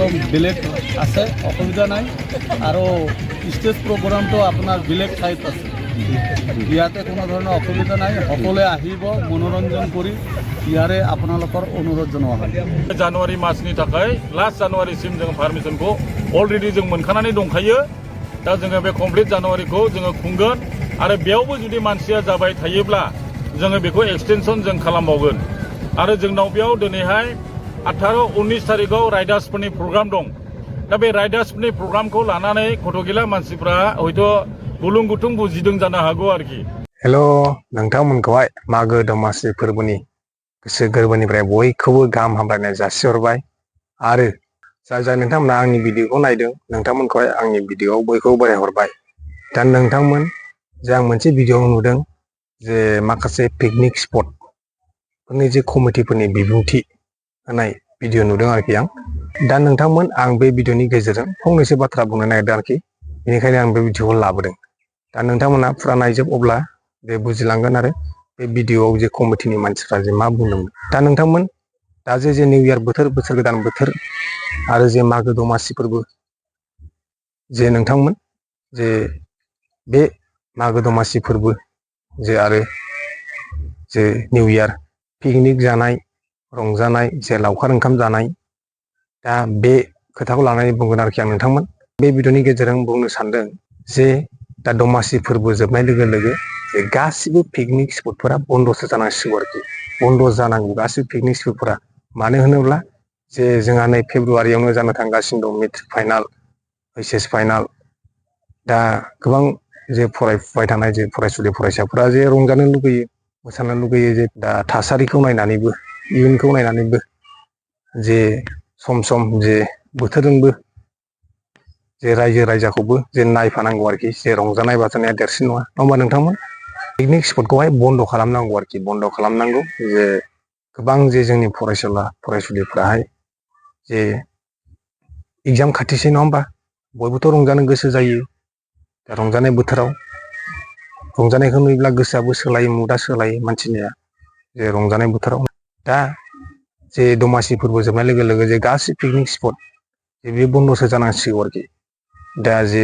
একদম বেলেগ আছে, অসুবিধা নাই। আৰু ষ্টেজ প্ৰগ্ৰামটো আপোনাৰ বেলেগ ঠাইত আছে, ইয়াতে কোনো ধৰণৰ অসুবিধা নাই। সকলোৱে আহিব, মনোৰঞ্জন কৰি ইয়াৰে আপোনালোকৰ অনুৰোধ জনোৱা হয়। জানুৱাৰী मासनि थाखाय लास्ट जानुवारिसिम जों पारमिसनखौ अलरेडि जों मोनखानानै दंखायो। दा जोङो बे कमप्लिट जानुवारिखौ जोङो खुंगोन आरो बेयावबो जुदि मानसिया जाबाय थायोब्ला जोङो बेखौ एक्सटेनसन जों खालामबावगोन। आरो जोंनाव बेयाव दिनैहाय 18-19 तारिखआव राइडार्सफोरनि प्रग्राम दं। दा बे राइडार्सफोरनि प्रग्रामखौ लानानै गथ'गिला मानसिफ्रा हयथ' गुलुं गुथुं बुजिदों जानो हागौ आरोखि। हेल' नोंथांमोनखौहाय मागो दमासि फोरबोनि गोसो गोरबोनिफ्राय बयखौबो गाहाम हामलायनाय जासिहरबाय। आरो जाय नोंथांमोना आंनि भिडिअखौ नायदों, नोंथांमोनखौहाय आंनि भिडिअआव बयखौबो बरायहरबाय। दा नोंथांमोन जे आं मोनसे भिडिअआव नुदों जे माखासे पिकनिक स्पटफोरनि जे कमिटिफोरनि बिबुंथि होनाय भिडिअ नुदों आरोखि आं। दा नोंथांमोन आं बे भिडिअनि गेजेरजों फंनैसो बाथ्रा बुंनो नागिरदों आरोखि, बेनिखायनो आं बे भिडिअखौ लाबोदों। दा नोंथांमोना फुरा नायजोब, अब्ला बे बुजिलांगोन आरो बे भिडिअआव जे कमिटिनि मानसिफ्रा जे मा बुंदोंमोन। दा नोंथांमोन दा जे निउ इयार बोथोर, बोसोर गोदान बोथोर आरो जे मागो दमासि फोरबो, जे नोंथांमोन जे बे मागो दमासि फोरबो जे आरो जे निउ इयार पिकनिक जानाय, रंजानाय, जे लावखार ओंखाम जानाय, दा बे खोथाखौ लानानै बुंगोन आरोखि आं नोंथांमोन। बे भिडिअनि गेजेरजों बुंनो सानदों जे दा दमासि फोरबो जोबनाय लोगो लोगो जे गासिबो पिकनिक स्पटफोरा बन्द'सो जानांसिगौ आरोखि, बन्द' जानांगौ गासिबो पिकनिक स्पटफोरा। मानो होनोब्ला जे जोंहा नै फेब्रुवारियावनो जानो थांगासिनो दं मेट्रिक फाइनाल, ओइस फाइनाल। दा गोबां जे फरायफुबाय थानाय जे फरायसुलि फरायसाफोरा जे रंजानो लुगैयो, मोसानो लुगैयो, जे दा थासारिखौ नायनानैबो, इयुनखौ नायनानैबो, जे सम जे बोथोरजोंबो जे रायजो राजाखौबो जे नायफानांगौ आरोखि, जे रंजानाय बाजानाया देरसिन नङा होमबा नोंथांमोन। पिकनिक स्पटखौहाय बन्द' खालामनांगौ आरोखि, बन्द' खालामनांगौ। जे गोबां जे जोंनि फरायसुलिफ्राहाय जे एग्जाम खाथिसै नङा होमबा, बयबोथ' रंजानो गोसो जायो। दा रंजानाय बोथोराव रंजानायखौ नुयोब्ला गोसोआबो सोलायो, मुडा सोलायो मानसिनिया, जे रंजानाय बोथोराव। दा जे दमासि फोरबो जोबनाय लोगो लोगो जे गासै पिकनिक स्पट जे बेयो बन्द'सो जानांसिगौ आरोखि। दा जे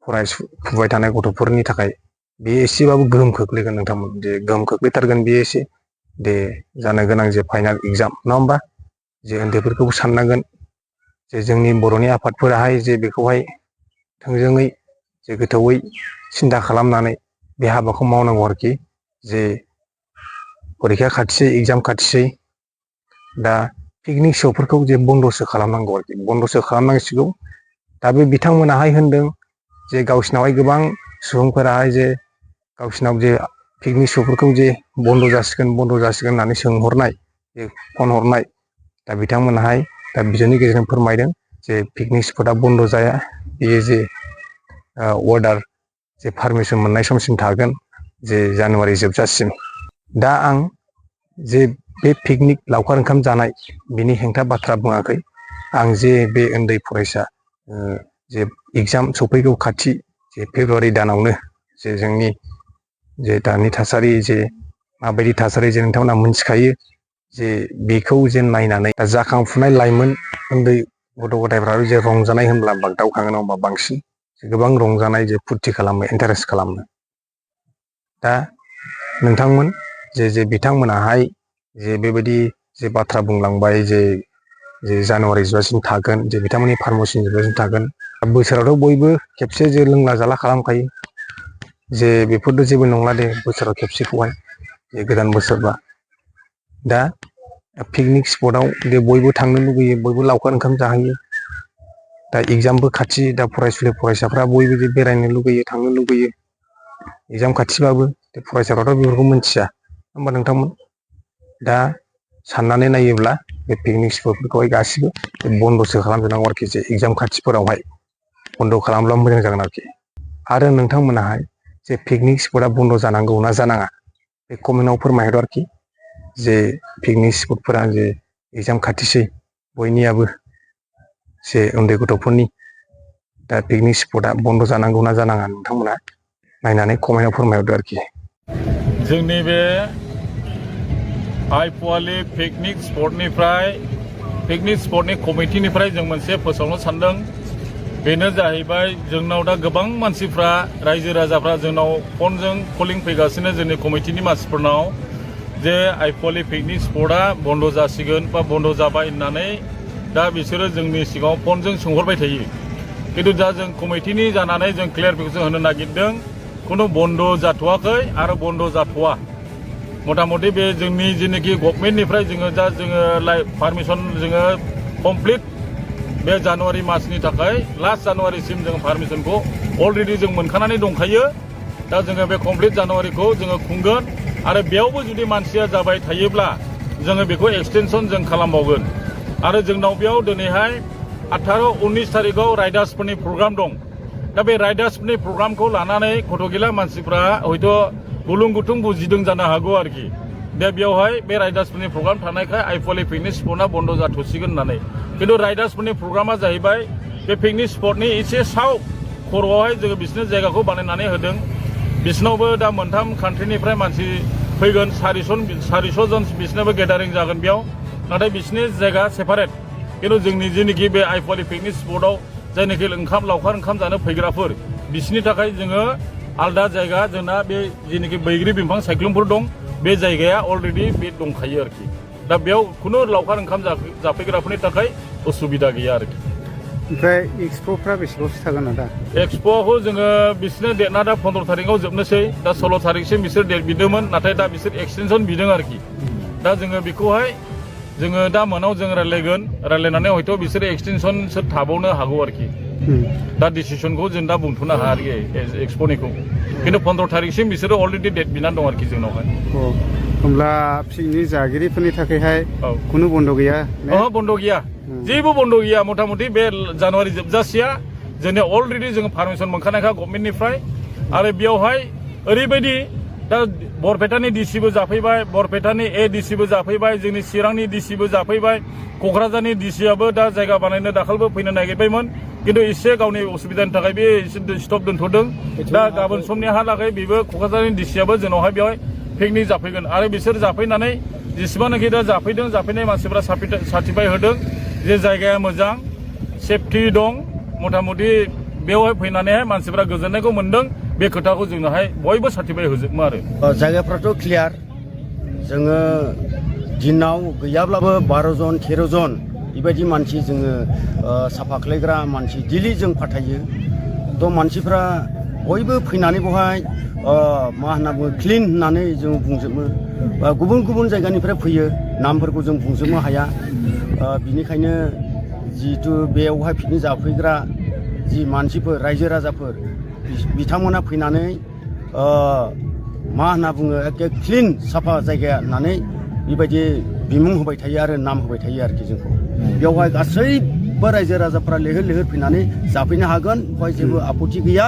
फरायफुबाय थानाय गथ'फोरनि थाखाय बे एसेबाबो गोहोम खोख्लैगोन नोंथांमोन, जे गोहोम खोख्लैथारगोन बेयो एसे। दे जानो गोनां जे फाइनाल एग्जाम नङा होमबा, जे उन्दैफोरखौबो साननांगोन जे जोंनि बर'नि आफादफोराहाय जे बेखौहाय थोंजोङै जे गोथौयै सिन्था खालामनानै बे हाबाखौ मावनांगौ आरोखि। जे फरिखा खाथिसै, एग्जाम खाथिसै, दा पिकनिक श'फोरखौ जे बन्द'सो खालामनांगौ आरोखि, बन्द'सो खालामनांसिगौ। दा बे बिथांमोनाहाय होनदों जे गावसिनावहाय गोबां सुबुंफोराहाय जे गावसिनाव जे पिकनिक श'फोरखौ जे बन्द' जासिगोन होननानै सोंहरनाय, जे फन हरनाय, दा बिथांमोनाहाय दा बिजोंनि गेजेरजों फोरमायदों जे पिकनिक स्पटआ बन्द' जाया, बेयो जे अर्डार जे पारमिसन मोननाय समसिम थागोन, जे जानुवारि जोबजासिम। दा आं जे बे पिकनिक लावखार ओंखाम जानाय बिनि हेंथा बाथ्रा बुङाखै। आं जे बे उन्दै फरायसा जे एग्जाम सफैगौ खाथि, जे फेब्रुवारि दानावनो जे जोंनि जे दानि थासारि, जे माबायदि थासारि जे नोंथांमोना मोनथिखायो, जे बेखौ जे नायनानै जाखांफुनाय लाइमोन उन्दै गथ' गथायफ्राबो जे रंजानाय होनब्ला बागदावखाङो नङा होमबा, बांसिन गोबां रंजानाय जे फुरथि खालामो, इन्टारेस्ट खालामो। दा नोंथांमोन जे बिथांमोनाहाय जे बेबायदि जे बाथ्रा बुंलांबाय, जे जानुवारि जोबजासिम थागोन, जे बिथांमोननि पारमिसन जोबजासिम थागोन। बोसोरावथ' बयबो खेबसे जे लोंला जाला खालामखायो, जे बेफोरथ' जेबो नंला दे बोसोराव खेबसेखौहाय, जे गोदान बोसोरबा। दा पिकनिक स्पटआव जे बयबो थांनो लुगैयो, बयबो लावखार ओंखाम जाहैयो। दा एग्जामबो खाथि, दा फरायसुलि फरायसाफ्रा बयबो जे बेरायनो लुगैयो, थांनो लुगैयो। एग्जाम खाथिबाबो फरायसाफ्राथ' बेफोरखौ मिथिया होमबा नोंथांमोन। दा साननानै नायोब्ला बे पिकनिक स्पटफोरखौहाय गासिबो बन्द'सो खालामजोबनांगौ आरोखि, जे एग्जाम खाथिफोरावहाय बन्द' खालामब्ला मोजां जागोन आरोखि। आरो नोंथांमोनाहाय जे पिकनिक स्पटआ बन्द' जानांगौ ना जानाङा, बे कमेन्टआव फोरमायहर आरोखि। जे पिकनिक स्पटफोरा जे एग्जाम खाथिसै बयनियाबो, जे उन्दै गथ'फोरनि, दा पिकनिक स्पटआ बन्द' जानांगौ ना जानाङा, नोंथांमोना नायनानै कमेन्टआव फोरमायहरदो आरोखि। जोंनि बे आइपुवालि पिकनिक स्पटनिफ्राय पिकनिक स्पटनि कमिटिनिफ्राय जों मोनसे फोसावनो सानदों बेनो जाहैबाय जोंनाव दा गोबां मानसिफ्रा रायजो राजाफ्रा जोंनाव फनजों कलिं फैगासिनो जोंनि कमिटिनि मानसिफोरनाव जे आइफवालि पिकनिक स्पटआ बन्द जासिगोन बा बन्द जाबाय होननानै दा बिसोरो जोंनि सिगाङाव फनजों सोंहरबाय थायो किन्तु दा जों कमिटिनि जानानै जों क्लियारिफिकेसन होनो नागिरदों कुनु बन्द जाथ'वाखै आरो बन्द जाथ'वा मथा-मथि बे जोंनि जेनाखि गभर्नमेन्टनिफ्राय जोङो दा जोङो पारमिसन जोङो कमप्लिट बे जानुवारि मासनि थाखाय लास्ट जानुवारिसिम जों पारमिसनखौ अलरेडि जों मोनखानानै दंखायो दा जोङो बे कमप्लिट जानुवारिखौ जोङो खुंगोन आरो बेयावबो जुदि मानसिया जाबाय थायोब्ला जोङो बेखौ एक्सटेनसन जों खालामबावगोन आरो जोंनाव बेयाव दिनैहाय 18-19 तारिखआव राइडार्सफोरनि प्रग्राम दं दा बे राइडार्सफोरनि प्रग्रामखौ लानानै गथ'गिला मानसिफ्रा हयथ' गुलुं गुथुं बुजिदों जानो हागौ आरोखि दा बेयावहाय बे राइडार्सफोरनि प्रग्राम थानायखाय आइफवालि पिकनिक स्पटआ बन्द जाथ'सिगोन होननानै किन्तु राइडार्सफोरनि प्रग्रामा जाहैबाय बे पिकनिक स्पटनि एसे साव खर'आवहाय जोङो बिसोरनो जायगाखौ बानायनानै होदों बिसोरनावबो दा मोनथाम कान्ट्रिनिफ्राय मानसि फैगोन 400 जन बिसोरनाबो गेदारिं जागोन बेयाव नाथाय बिसोरनि जायगा सेपारेट किन्तु जोंनि जेनाखि बे आइफवालि पिकनिक स्पटआव जायनाखि लावखार ओंखाम जानो फैग्राफोर बिसोरनि थाखाय जोङो आलदा जायगा जोंना बे जेनाखि बैग्रि बिफां सायख्लुमफोर दं बे जायगाया अलरेडि बे दंखायो आरोखि दा बेयाव खुनु लावखार ओंखाम जाफैग्राफोरनि थाखाय उसुबिदा गैया आरोखि ओमफ्राय एक्सप'फ्रा बेसेबांसो थागोन दा एक्सप'खौ जोङो बिसोरनो डेटना दा 15 तारिखआव जोबनोसै दा 16 तारिखसिम बिसोर डेट बिदोंमोन नाथाय दा बिसोर एक्सटेनसन बिदों आरोखि दा जोङो बेखौहाय जोङो दा मोनाव जों रायलायनानै हयथ' बिसोरो एक्सटेनसनसो थाबावनो हागौ आरोखि दा डिसिसनखौ जों दा बुंथ'नो हाया आरोखि एक्सप'निखौ किन्तु 15 तारिखसिम बिसोरो अलरेडि डेट बिनानै दं आरोखि जोंनावहाय होमब्ला पिकनिक जागिरिफोरनि थाखायहाय खुनु बन्द गैया बन्द गैया जेबो बन्द गैया मथा-मथि बे जानुवारि जोबजासेया जोंनि अलरेडि जोङो पारमिसन मोनखानायखा गभर्नमेन्टनिफ्राय आरो बेयावहाय ओरैबायदि दा बरपेटानि डिसिबो जाफैबाय बरपेटानि डिसिबो जाफैबाय जोंनि चिरांनि डिसिबो जाफैबाय क'क्राझारनि डिसियाबो दा जायगा बानायनो दाखालिबो फैनो नागिरबायमोन किन्तु एसे गावनि उसुबिदानि थाखाय बे एसे स्टप दोनथ'दों दा गाबोन समनिहालागै बेबो क'क्राझारनि डिसियाबो जोंनावहाय बेवहाय पिकनिक जाफैगोन आरो बिसोर जाफैनानै जेसेबांनाखि दा जाफैनाय मानसिफ्रा सार्टिफाइ होदों जे जायगाया मोजां सेफटि दं मथा-मथि बेवहाय फैनानैहाय मानसिफ्रा गोजोननायखौ मोनदों बे खोथाखौ जोंनोहाय बयबो सार्टिफाइ होजोबो आरो जायगाफ्राथ' क्लियार जोङो दिनाव गैयाब्लाबो 12 जन 13 जन बेबायदि मानसि जोङो साफा खालायग्रा मानसि दिलि जों फाथायो थ' मानसिफ्रा बयबो फैनानै बेवहाय मा होनना बुङो क्लिन होननानै जों बुंजोबो गुबुन गुबुन जायगानिफ्राय फैयो नामफोरखौ जों बुंजोबनो हाया बिनिखायनो जिहेतु बेयावहाय पिकनिक जाफैग्रा जि मानसिफोर रायजो राजाफोर बिथांमोना फैनानै मा होनना बुङो एखे क्लिन साफा जायगा होननानै बेबायदि बिमुं होबाय थायो आरो नाम होबाय थायो आरोखि जोंखौ बेवहाय गासैबो रायजो राजाफ्रा लैहोर लैहोर फैनानै जाफैनो हागोन बेवहाय जेबो आपत्ति गैया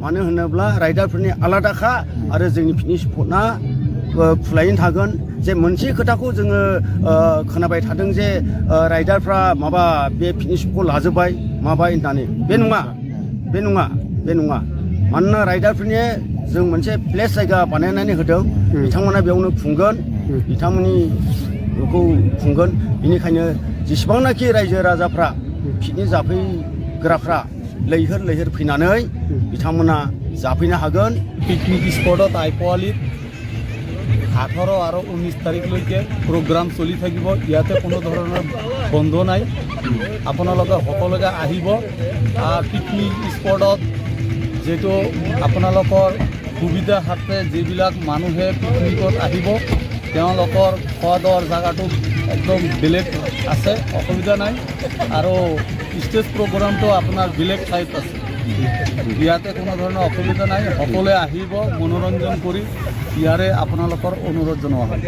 मानो होनोब्ला राइडारफोरनि आलादाखा आरो जोंनि पिकनिक स्पटना खुलायैनो थागोन जे मोनसे खोथाखौ जोङो खोनाबाय थादों जे राइडारफ्रा माबा बे पिकनिक स्पटखौ लाजोबबाय माबाय होननानै बे नङा मानोना राइडारफोरनि जों मोनसे प्लेस जायगा बानायनानै होदों बिथांमोना बेयावनो खुंगोन बिथांमोननिखौ खुंगोन बेनिखायनो जेसेबांनाखि रायजो राजाफ्रा पिकनिक जाफैग्राफ्रा लैहोर लैहोर फैनानै बिथांमोना जाफैनो हागोन पिकनिक स्पटत आइफवालित 18 আৰু 19 তাৰিখলৈকে প্ৰগ্ৰাম চলি থাকিব ইয়াতে কোনো ধৰণৰ বন্ধ নাই আপোনালোকে সকলোকে আহিব পিকনিক স্পটত যেটো আপোনালোকৰ সুবিধা হাতে যিবিলাক মানুহে পিকনিকত আহিব তেওঁলোকৰ খোৱা দৰ জায়গাটো একদম বেলেগ আছে অসুবিধা নাই আৰু স্টেজ প্ৰগ্ৰামটো আপোনাৰ বেলেগ ঠাইত আছে ইয়াতে কোনো ধৰণৰ অসুবিধা নাই সকলোৱে আহিব মনোৰঞ্জন কৰি ইয়াৰে আপোনালোকৰ অনুৰোধ জনোৱা হয়